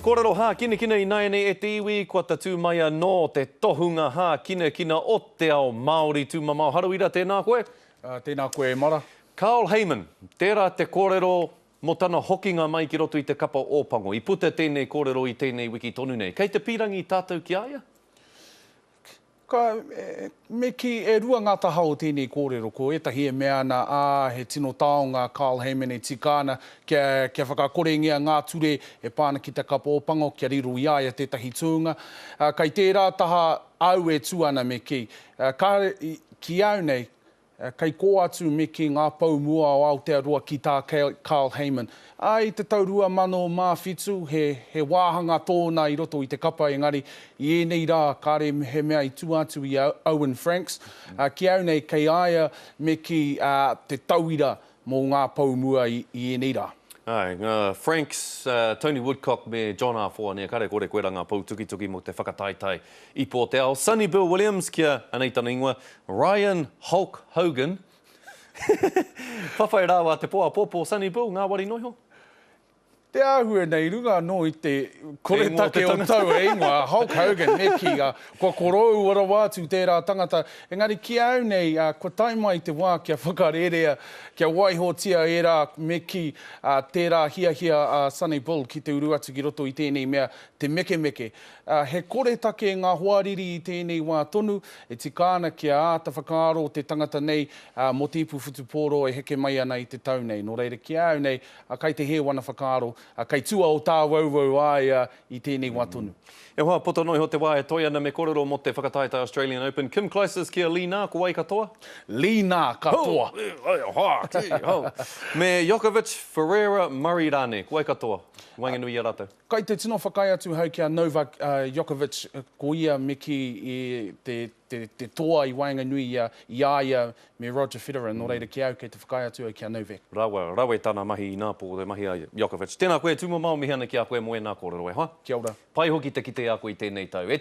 Kōrero hākinakina ināianei e te iwi, kua tatū mai anō te tohunga hākinakina o te ao Māori tūmamao Harawira, tēnā koe. Tēnā koe e mara. Carl Hayman, tērā te kōrero mō tana hokinga mai ki roto i te kapa Ōpango. I puta tēnei kōrero i tēnei wiki tonu nei. Kei te pīrangi tātou ki a ia? Ka, me kī, e rua ngā taha o tēnei kōrero. Ko ētahi e mea ana, ā, he tino taonga a Carl Hayman e tika ana kia, kia whakakorengia ngā ture e pā ana ki te kapa Ōpango, kia riro i a ia tētahi tūnga. Ā, kai tērā taha au e tū ana me kī, kāre, ki au nei, Kei kō atu me kī ngā pou mua o Aotearoa ki tā Carl Hayman. Ā, i te tau 2007, he, he wāhanga tōna i roto i te kapa engari i ēnei rā kāre he mea i tua atu i a Owen Franks. Ā, ki au nei, kei a ia me kī, ā, te tauira mō ngā pou mua i, i ēnei rā. Āe, ngā Franks, Tony Woodcock me John Afoa, nē, kare kore koe rā ngā pou tukituki mō te whakataetae Ipo o te ao, Sonny Bill Williams, kia, anei tana ingoa, Ryan Hulk Hogan. Whawhai rāua te po āpōpō, Sonny Bill, ngāwari noa iho. Te āhua nei, runga anō i te koretake o taua ingoa, Hulk Hogan, me kī, kua korōua rawa atu tērā tangata. Engari ki a au nei, kua tae mai te wā kia whakarērea, kia waihotia ērā, me kī, tērā hiahia a Sonny Bill ki te uru atu ki roto i tēnei mea, te mekemeke. Ā, he koretake ngā hoariri i tēnei wā tonu, e tika ana kia āta whakaaro te tangata nei, ā, mō te ipu whutupōro e heke mai ana i te tau nei. Nō reira, ki a au nei, ā, kai te hē wana whakaaro, ā, kai tua o tāwauwau a ia i tēnei wā tonu. E hoa, poto noa iho te wā e toe ana me kōrero mō te whakataetae Australian Open. Kim Clijsters ki a Li Na, ko wai ka toa? Li Na ka toa! Me Djokovic, Ferreira, Murray rānei, ko wai ka toa i waenganui i a rātou? Kai te tino whakaae atu hau ki a Novak Djokovic, ko ia me kī i te, te, te toa i waenganui i a, i a ia me Roger Federer, nō reira ki au kei te whakaae atu au ki a Novak. Rawa, rawe tana mahi inapō, te mahi a Djokovic. Tēnā koe, Tūmamao, mihi ana ki a koe mō ēnā kōrero e hoa. Kia ora. Pai hoki te kite i a koe i tēnei tau. E.